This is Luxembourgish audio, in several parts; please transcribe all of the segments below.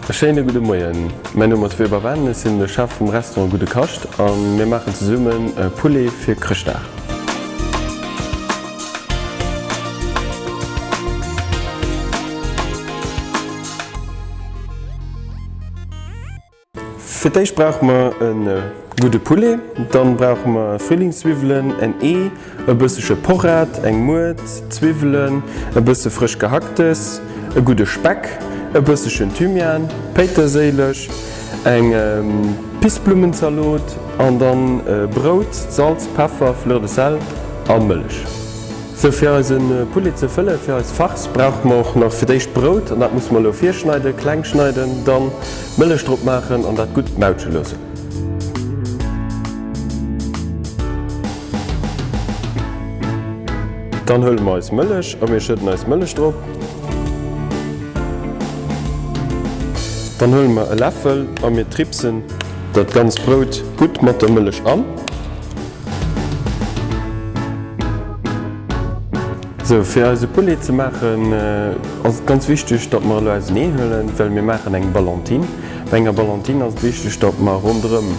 E schéine gudde Moien, mäin Numm ass Weber Ben, ech sinn de Chef vum Restaurant Gudde Kascht a mir maachen zesummen e Poulet fir Chrëschtdag. Fir d'éischt brauche mer e gudde Poulet, dann brauche mer Frühlingszwiwwelen, en Ee, e bëssche Porrett, eng Muert, Zwiwwelen, e bësse frësch Gehacktes, e gudde Speck, e bëssechen Thymian, Péiterséileg, eng Pissblummenzalot an dann Brout, Salz, Peffer, Fleur de sel a Mëllech. Sou fir eise Poulet ze fëllen, fir eis Farce, brauche mer och nach fir d'éischt Brout an dat musse mer elo virschneiden, kleng schneiden, dann Mëllech drop maachen an dat gutt mautsche loossen. Dann huele mer eis Mëllech a mir schëdden eis Mëllech drop. Dann huele mer e Läffel a mir tripsen dat ganzt Brout gutt mat der Mëllech an. Sou, fir eise Poulet ze maachen ass et ganz wichteg, datt mer elo eisen Ee huelen, well mir maachen eng Ballantine. Bei enger Ballantine ass et wichteg, datt mer ronderëm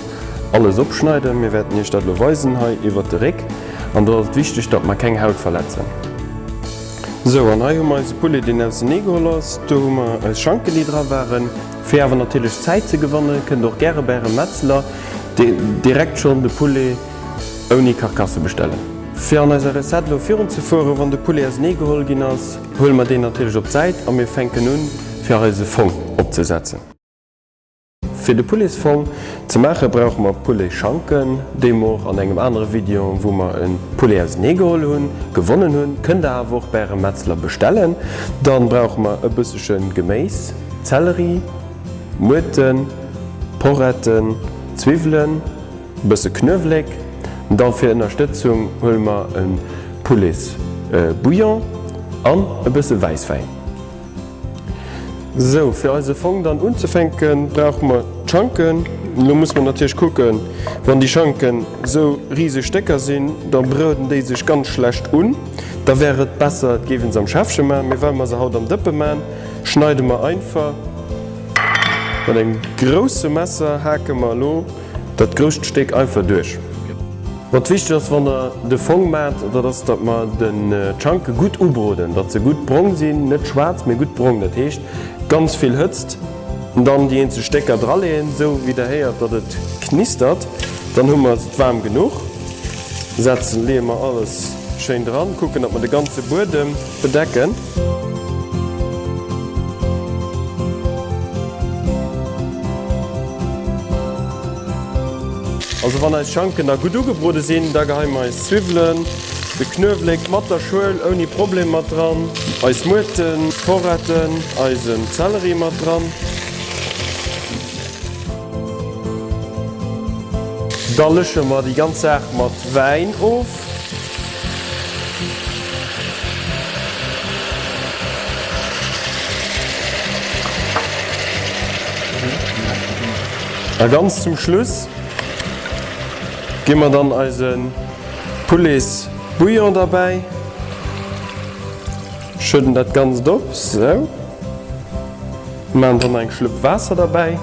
alles opschneiden. Mir wäerten iech dat elo weisen hei iwwert de Réck. An do ass et wichteg, datt mer keng Haut verletzen. Sou, an hei hu mer eise Poulet, deen ausenee geholl ass. Do hu mer eis Schanken, déi dra waren. Fir awer natierlech Zäit ze gewannen, kënnt der och gäre bei ärem Metzler direkt schonn de Poulet ouni Carcasse bestellen. Fir an eiser Recette elo virun ze fueren, wann de Poulet ausenee geholl ginn ass, huele mer deen natierlech op d'Säit a mir fänken un fir eise Fong opzesetzen. Fir de Pouletsfong ze maache brauche mer Pouletschanken, déi mer och an engem anere Video, wou mer e Poulet ausenee geholl hunn, gewonnen hunn. Kënnt der awer och bei ärem Metzler bestellen. Dann brauche mer e bëssche Geméis, Zelleri, Muerten, Poretten, Zwiwwelen, e bësse Knuewelek. Dann fir Ënnerstëtzung huele mer e Pouletsbouillon an e bësse Wäisswäin. Sou, fir eise Fong dann unzefänken, brauche mer d'Schanken. Elo muss mer natierlech kucken, wann déi Schanken sou riseg Stécker sinn, da broden déi sech ganz schlecht un. Da wär et besser, et géif een se am Schäffche man. Mee well mer se haut am Dëppe man, schneide mer einfach mat engem grousse Messer, hake mer elo dat grousst Stéck einfach duerch. Wat wichteg ass wann der de Fong maacht, dat ass datt mer den d'Schanke gutt ubroden, datt se gutt brong sinn, net schwaarz, mee gutt brong. Dat heescht ganz vill Hëtzt, dann déi eenzel Stécker draleeën, sou wéi der héiert datt et knistert, dann hu mer et waarm genuch. Setzen, leeë mer alles schéin dran, kucken datt mer de ganze Buedem bedecken. Also wann eis Schanken da gutt ugebrode sinn, da geheie mer eis Zwiwwelen, de Knuewléck mat der Schuel ouni Problem mat dran, eis Muerten, Poretten, eisen Zelleri mat dran. Da lësche mer déi ganz Saach mat Wäin of. A ganz zum Schluss gi mer dann eise Pouletsbouillon derbäi, schëdden dat Ganzt op, sou, maachen dann nach eng Schlëpp Waasser derbäi.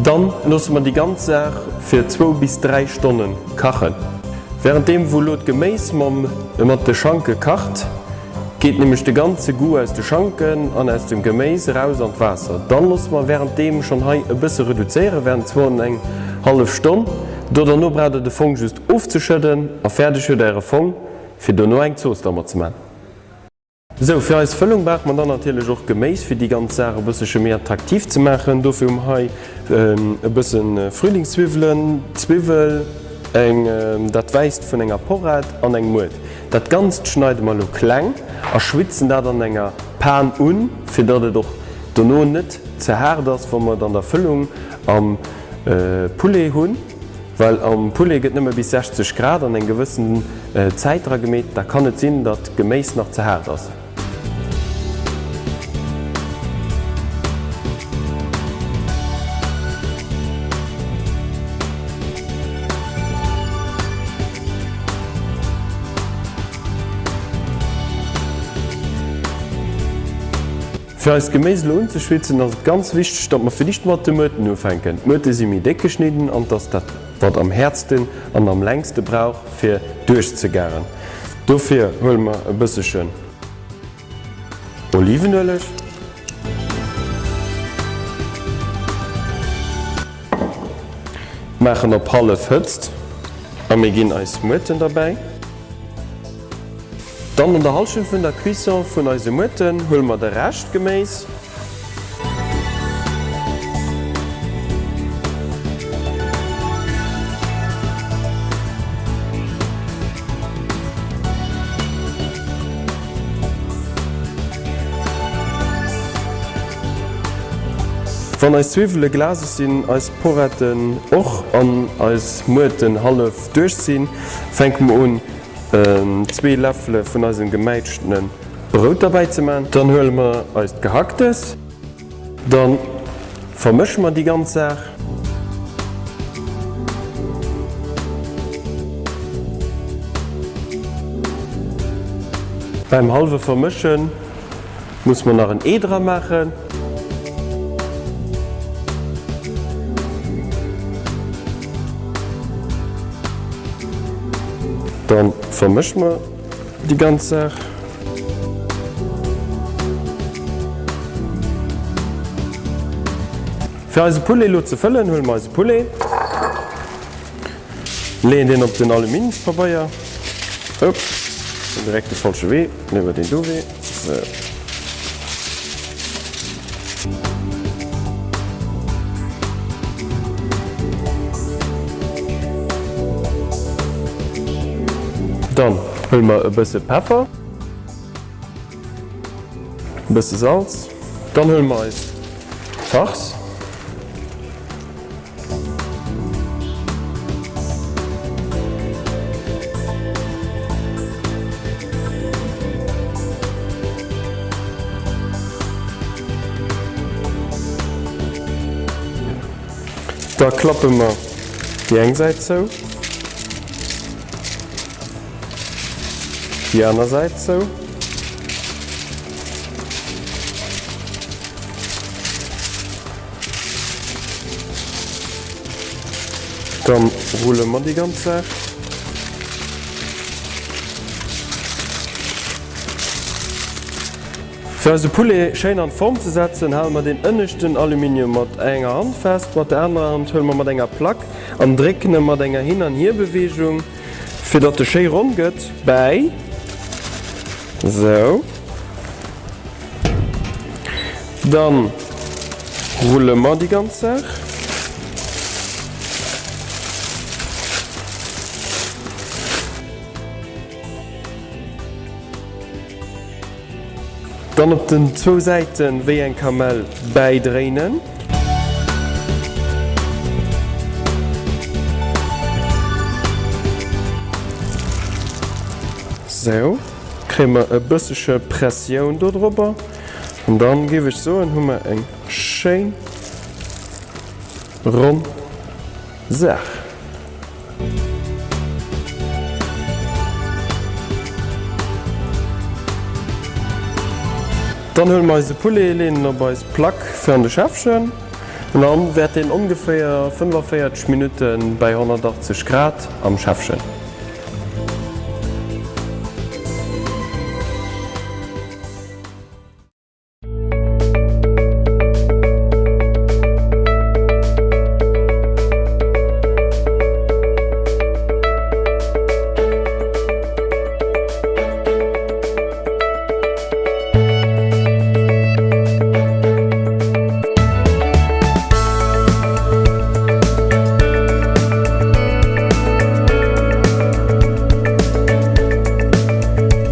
Dann loosse mer déi ganz Saach fir zwou bis 3 Stonne kachen. Währenddeem wou lo d'Geméis mam mat de Schanke kacht, geet nämlech de ganze Goût aus de Schanken an aus dem Geméis eraus an d'Waasser. Dann loosse mer währenddeem schonn hei e bësse reduzéieren, während zwou an eng hallef Stonn. Do derno braucht der de Fong just ofzeschëdden a fäerdeg huet der äre Fong fir dono eng Zooss dermat ze man. Sou, fir eis Fëllung brauche mer dann natierlech och Geméis, fir déi ganz Saach e bëssche méi attraktiv ze maachen. Dofir hu mer hei e bësse Frühlingszwiwwelen, Zwiwwel, eng, dat Wäisst vun enger Porrett an eng Muert. Dat Ganzt schneide mer elo kleng a schwitzen dat an enger Pan un, fir datt et och dono net ze haart ass, wa mer et an der Fëllung am Poulet hunn. Well am Poulet gëtt nëmme bis 60 Grad an eng gewëssen Zäit dra gemeet, da kann et sinn, datt d'Geméis nach ze haart ass. Fir eist Geméis elo unzeschwitzen ass et ganz wichteg, datt mer fir d'éischt mat de Muerten ufänken. D'Muerte si méi déck geschnidden an et ass dat wat am häertsten an am längste brauch fir duerchzegaren. Dofir huele mer e bësselchen Olivenueleg. Maachen op hallef Hëtzt a mir ginn eis Muerten derbäi. Dann an der Halschent vun der Cuisson vun eise Muerten huele mer de Rescht Geméis. Wann eis Zwiwwele glaseg sinn, eis Poretten och an eis Muerten hallef duerch sinn, fänke mer un zwee Läffele vun eisem gemäitschtene Brout derbäi ze man. Dann huele mer eist Gehacktes, dann vermësche mer déi ganz Saach. Beim hallwe Vermëschen musse mer nach en Ee dra maachen. Dann vermësche mer déi ganz Saach. Fir eise Poulet elo ze fëllen, huele mer eise Poulet, leeën deen op den Aluminiumspabeier. Oups, direkt de falsche Wee, léiwer deen do Wee. Sou. Dann huele mer e bësse Peffer, e bësse Salz. Dann huele mer eis Farce. Da klappe mer déi eng Säit zou, déi aner Säit zou. Dann rulle mer déi ganz Saach. Fir eise Poulet schéin an d'Form ze setzen, hale mer deen ënneschten Aluminium mat enger Hand fest, mat der anerer Hand huele mer mat enger Plack an drécken e mat enger Hin an Hierbeweegung, fir datt e schéi ronn gëtt, bäi. Sou. Dann rulle mer déi ganz Saach. Dann op den zwou Säiten wéi eng Kamell bäidréinen. Sou, kréie mer e bëssche Pressioun do drobber. An dann géif ech soen, hu mer eng schéin ronn Saach. Dann huele mer eise Poulet, leeën en op eis Plack fir an de Schäffchen an dann wäert deen ongeféier 45 Minutten bäi 180 Grad am Schäffchen.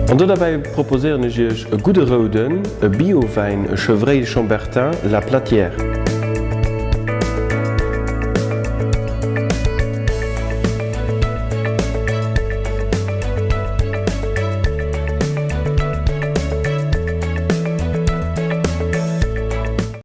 An do derbäi proposéieren ech iech e gudde rouden, e Bio-Wäin, e Chevreuil Chambertin La Platière.